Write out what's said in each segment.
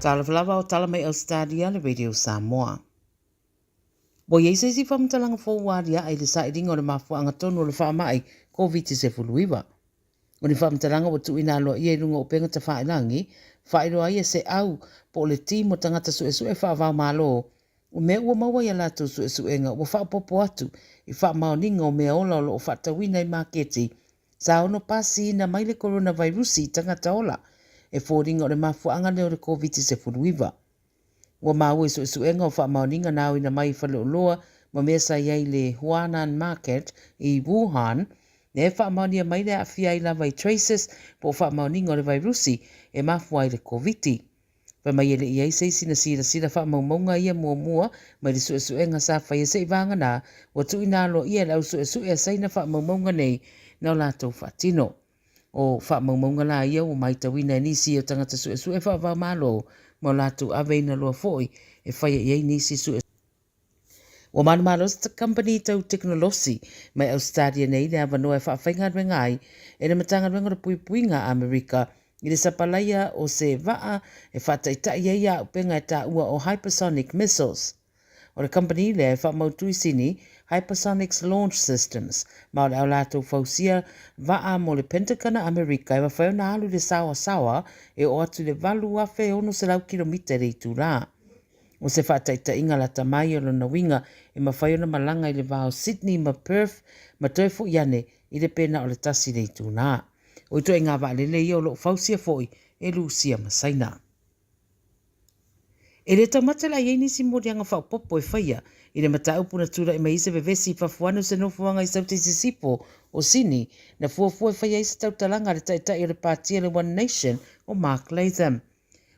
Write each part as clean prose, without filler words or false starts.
Talofa lava o tala mai Ausetalia le Radio Samoa. Ua i ai se isi faamatalaga fou ua aliae i le sailiga o le mafuaaga tonu o le faamai Koviti-19. O ni faamatalaga ua tuuina aloaia i luga o upega tafailagi, faailoa ai e se au po o le team o tagata suesue faava-o-Malo o mea ua maua i a latou suesuega ua faaopoopo atu i faamaoniga o meaola o lo o faatauina i maketi sa ono pasiina mai le koronavairusi i tagata ola, e foliga o le mafuaaga lea o le Koviti-19. Ua maua i suesuega o faamaoniga na aoina mai i faleoloa ma mea sa i ai i le Huanan Market i Wuhan, lea e faamaonia mai le aafia ai lava i traces po o faamaoniga o le vairusi e mafua ai le Koviti. Fai mai e le i i ai se isi na silasila faamaumauga ia muamua mai le suesuega sa faia se i vagana ua tuuina aloaia e le au suesue a Saina faamaumauga nei na o latou faatino. O faamaumauga la ia ua matauina e nisi o tagata suesue faava-o-Malo ma o latou aveina loa foi e faia i ai nisi suesuega. Ua manumalo se kamupani tau tekonolosi mai Ausetalia nei le avanoa e faafaigaluega ai e le Matagaluega o le Puipuiga a Amerika i le sapalaia o se vaa e faataitai ai auupega e taua o hypersonic missiles. O le kamupani lea e faamautu i Sini, Hypersonics Launch Systems, ma o le a latou fausia vaa mo le Pentagon a Amerika e mafai ona alu i le saoasaoa e oo atu i le 8,600 kilomita i le itulā. O se faataitaiga lata mai o lona uiga e mafai ona malaga i le va o Sydney ma Perth ma toe foi ane i le pe na o le tasi le itulā. O ituaiga vaalele ia o lo o fausia foi e Lusia ma Saina. E le taumate la i ai nisi moliaga faaopoopo e faia i le mataupu na tulai mai ai se vevesi i fafo ane o se nofoaga i Saute i Sisifo o Sini na fuafua e faia ai se tautalaga a le taitai o le Pati a le One Nation o Mark Latham.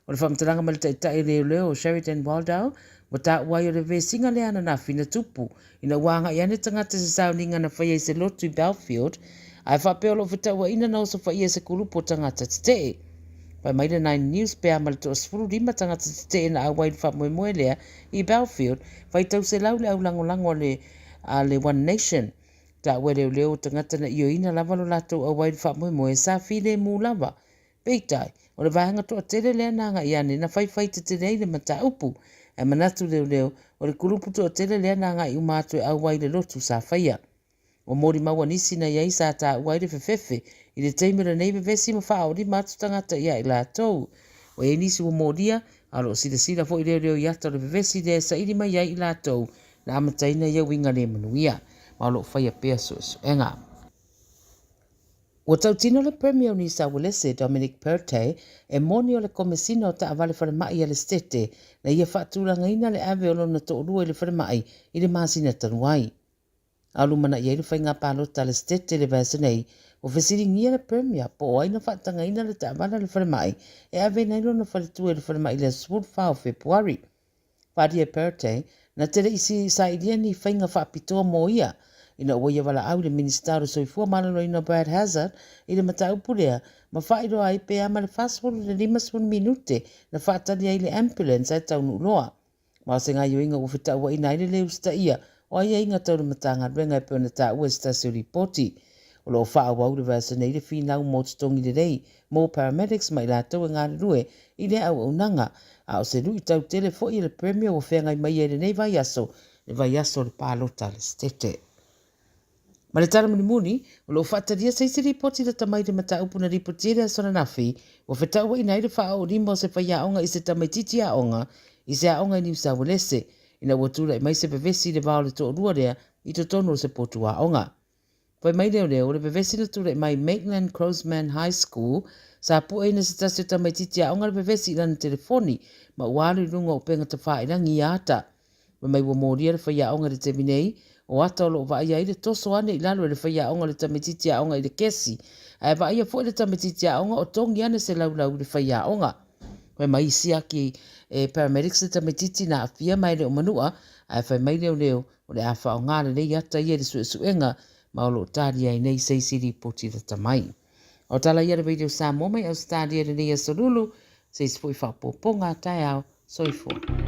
O le faamatalaga mai le taitai o leoleo o Sheridan Waldau ua taua ai o le vevesiga lea ananafi na tupu ina ua agai ane tagata i se sauniga na faia i se lotu i Bellfield ae faapea o lo o fetauaina na osofaia e se kulupu o tagata tetee. Fai mai le Nine News pe a ma le toa-15 tagata tetee na auai i le faamoemoe lea i Bellfield, faitau selau le aulagolago a le a le One Nation. Taua e leoleo o tagata na ioeina lava lo latou auai i le faamoemoe sa filemu lava. Peitai, o le vaega toatele lea na agai ane na faifai tetele ai le mataupu. Ae manatu leoleo, o le kulupu toatele lea na agai uma atu e auai i le lotu sa faia. Ua molimau a nisi na i ai sa taua ai le fefefe i le taimi o lenei vevesi ma faaolima atu tagata ia i latou. Ua i ai nisi ua molia, a o lo o silasila foi leoleo i ata o le vevesi lea e saili mai ai i latou na amataina ia uiga le manuia, ma o lo o faia pea suesuega. Ua tautino le Premier o Niu Sauelese, Dominic Perrottet, e moni o le Komesina o Taavale Falemai a le Setete na ia faatulagaina le ave o lona toalua i le falemai i le masina talu ai. A o lumanai ai le faiga palota a le Setete i le vaiaso nei, ua fesiligia le Premier po o ai na faatagaina le taavale a le falemai e aveina ai lona faletua i le falemai i le aso 14 o Fepuari. Fadia Perrottet, na te le i sailia ni faiga faapitoa mo ia ina ua ia valaau i le Minisita o le Soifua Maloloina Brad Hazzard i le mataupu lea ma faailoa ai pe a ma le 40 i le 50 minute na faatali ai le ambulance ae taunuu loa. Ma o se gaioiga ua fetauaina ai le le usitaia o aiaiga tau le Matagaluega e pei ona taua i se tasi o lipoti. O lo o faaauau le vaiaso nei le finau mo totogi lelei mo paramedics ma i latou e galulue i lea auaunaga, a o se luitau tele foi e le Premier ua feagai mai ai i lenei vaiaso, le vaiaso o le palota a le Setete. Ma le tala mulimuli, o lo o faatalia se isi lipoti lata mai i le mataupu na lipotia i le aso ananafi, ua fetauaina ai le faaoolima o se faiaoga i se tamaitiiti aoga i se aoga i Niusauelese, ina ua tulai mai se vevesi i le va o le toalua lea i totonu o se potu aoga. Fai mai leoleo, o le vevesi na tulai mai Maitland Crossman High School, sa pueina se tasi o tamaitiiti aoga le vevesi i lana telefoni ma ua alu i luga o upega tafailangi i ata. Fai mai ua molia le faiaoga i le taimi nei, o ata o lo o vaaia ai le toso ane i lalo e le faiaoga o le tamaitiiti aoga i le kesi, ae vaaia foi le tamaitiiti aoga o togi ane se laulau i le faiaoga. Fai mai i siaki e paramedics le tamaitiiti na aafia ma e le o manua, ae fai mai leoleo o le a faaaoga lelei ata ia i le suesuega ma o lo o talia ai nei se isi lipoti lata mai. O tala ia a le Radio Samoa mai Ausetalia i lenei aso Lulu, se isi foi faaopoopoga a taeao. Soifua.